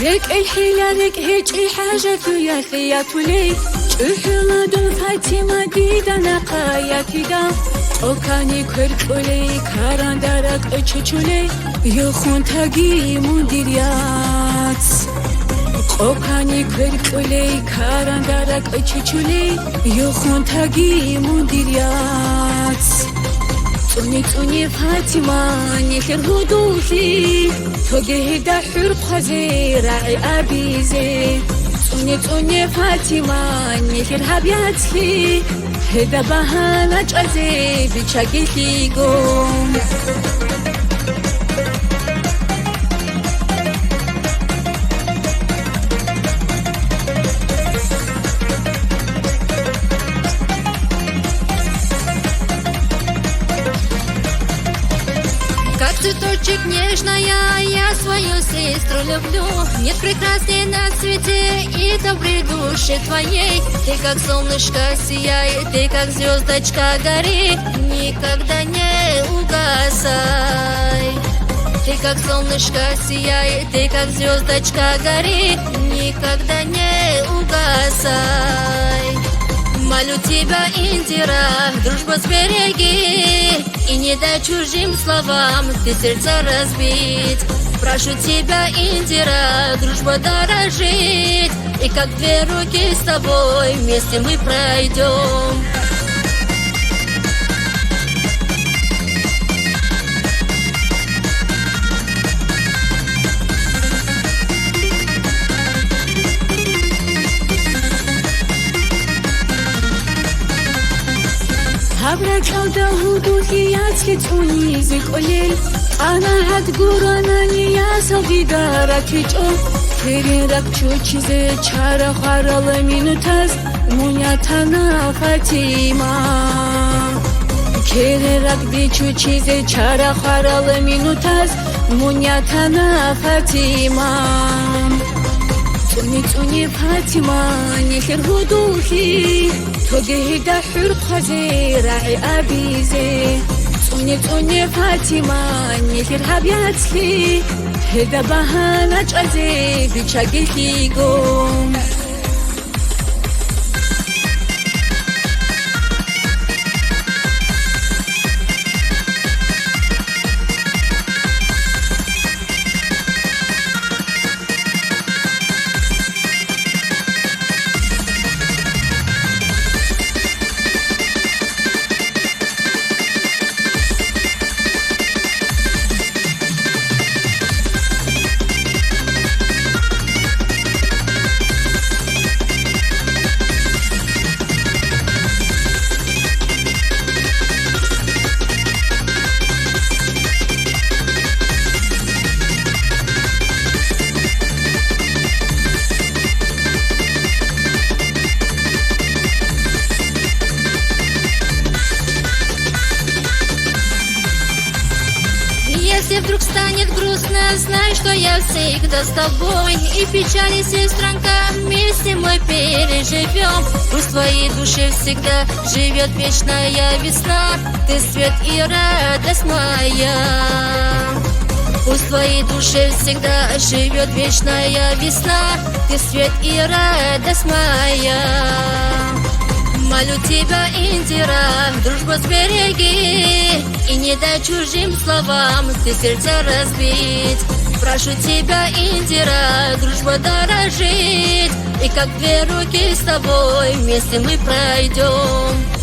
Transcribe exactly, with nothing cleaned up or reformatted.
РекӀел хӀила, рекӀ гьечӀи хӀажалъуялъе ятулей, чӀухӀула дун, Фатима, дида нахъа ятидал, къокани квер кьулей, каранда ракӀ чучулей, юхун таги мун дир яц. Къокани квер кьулей, каранда ракӀ чучулей, юхун таги мун дир яц. ЦӀуни-цӀуни, Фатима, нилъер гьудуллъи, тоге гьеда хӀур хъвазе, рагӀи абизе. ЦӀуни-цӀуни, Фатима, нилъер гьаб яцлъи, гьеда багьана чӀвазе биччаги лъиго. Как цветочек нежная, я свою сестру люблю. Нет прекрасней на свете и добрей души твоей. Ты как солнышко сияй, ты как звездочка гори, никогда не угасай. Ты как солнышко сияй, ты как звездочка гори, никогда не угасай. Молю тебя, Индира, дружбу сбереги и не дай чужим словам ты сердца разбить. Прошу тебя, Индира, дружба дорожить, и как две руки с тобой вместе мы пройдем. Гьаб ракьалда гьудуллъи яцлъи цӀунизе кӀолел, анагьат гуронани ясал дида ратичӀо. Керен ракӀ чучизе чара хварал минутаз мун ятана, Фатима. Керен ракӀ бичучизе чара хварал минутаз мун ятана, Фатима. ЦӀуни-цӀуни, Фатима, нилъер гьудуллъи, тоге гьеда хӀур хъвазе, рагӀи абизе. ЦӀуни-цӀуни, Фатима, нилъер гьаб яцлъи, гьеда багьана чӀвазе биччаги лъиго. Если вдруг станет грустно, знай, что я всегда с тобой. И печали, сестренка, вместе мы переживем. Пусть в твоей душе всегда живет вечная весна. Ты свет и радость моя. Пусть в твоей душе всегда живет вечная весна. Ты свет и радость моя. Молю тебя, Индира, дружбу сбереги и не дай чужим словам ты сердце разбить. Прошу тебя, Индира, дружба дорожить, и как две руки с тобой вместе мы пройдем.